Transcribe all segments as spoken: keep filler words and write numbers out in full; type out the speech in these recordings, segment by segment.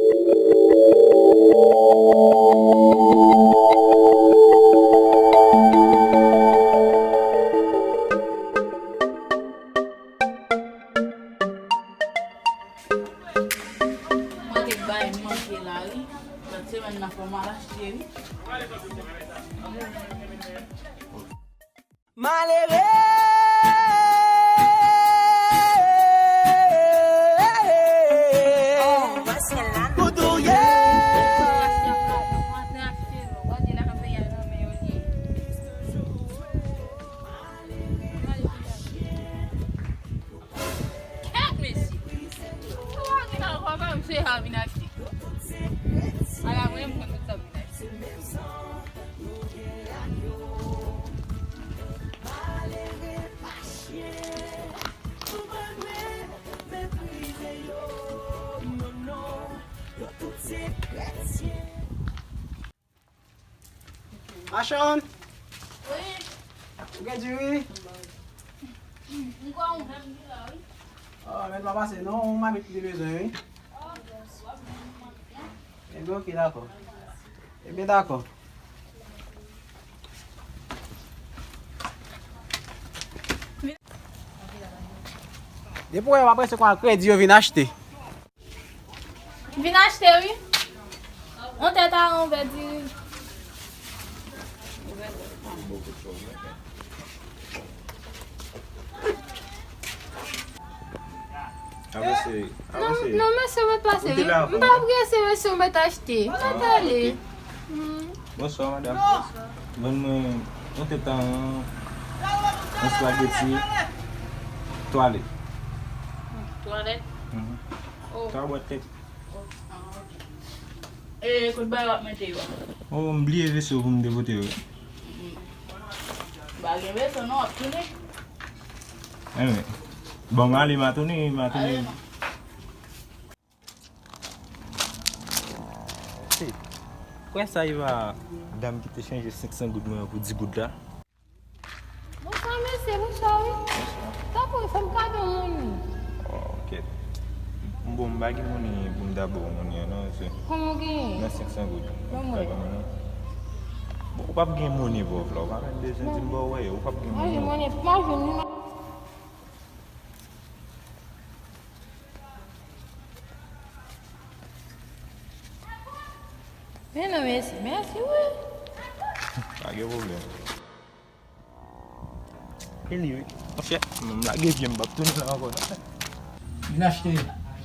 Mwen te bay manke la wi. Lòt semèn nan fò m al achte wi. Malere. Koudouye. Kèt mesye. Ou pa gen nan kò pa misye a vin achte. Ala mwen m konn tout sa vin achte. Machann. Wi. Ou gen diri? M kwè ou menm ki la wi. Oh, mèt pa pase non, ou mabit li bezwen wi. Ebyen, oke, dakò. Ebyen, dakò. Depi w wè yo ap resevwa kredi, yo vin achte. Vin achte, wi. On tèt a on vè diri. Avanse, non, avanse. Non, mesye, mèt pase, wi. M pa prese, mesye, mèt achte. Mèt ale. Bonswa, madanm. Vann mwen yon tèt an, yon espageti, twa lèt. Twa lèt? Mhm. Oh. Twa bwat lèt. Oh, ah, ok. E kote bagay w ap mete yo? Oh, m bliye veso pou m te pote yo. Mm. Pa gen veso non, w ap tounen. Anben, bon, m ale, m a tounen, m a tounen. Ale non. Hey, kwè sa Eva, dam ki te chanje senk san goud mwen an pou di goud la? Bonswa, mesye, bonswa, wi. Tanpri, fè m kado moni. Oh, ok. Bon, m pa gen moni pou m ta ba w moni an, non, mesye. Kòman w genyen? Nan senk san goud. Ban m wè. Kado moni. Bon, ou p ap gen moni pou w la, ou pa menm bezwen di m ba w, ou p ap gen moni. Mwen, moni, pa jwenn li. Men non, mèsi, mèsi, wi. Pa gen pwoblèm. E li, wi. Monchè, m lage pye m, m p ap tounen la ankò, non. Vin achte.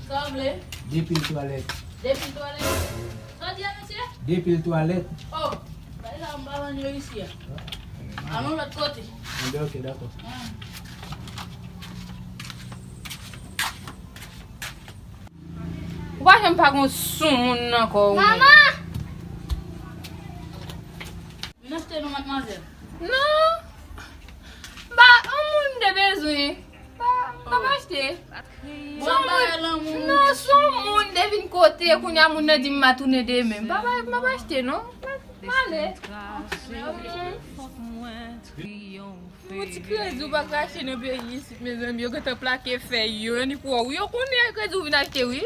Sa w vle? De pil twalèt. De pil twalèt? Sa w di a, mesye? De pil twalèt. Oh, bagay sa m pa vann yo isi a. Al yon lòt kote. Enben, ok, dakò. Ah. Ou pa janm pa gon soumoun nan kò w, non. Manman! Vin achte non, madmwazèl. Non. Ba, yon moun de bezwen. Ba, m ap achte. Bon, bagay lanmou. Non, se yon moun te vin kote, kounye a moun nan di m pa tounen demen. M pa, m ap achte, non. M ale. Yon ti kredi ou pa ka achte nan peyi isit, mezanmi, yo gentan plake fèy yo, ni pou yo konnen kredi ou vin achte, wi.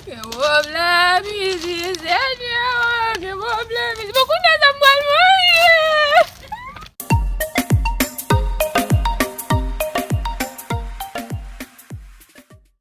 Gen pwoblèm isit, Senyè, gen pwoblèm isit. Bon, kounye a sa m pral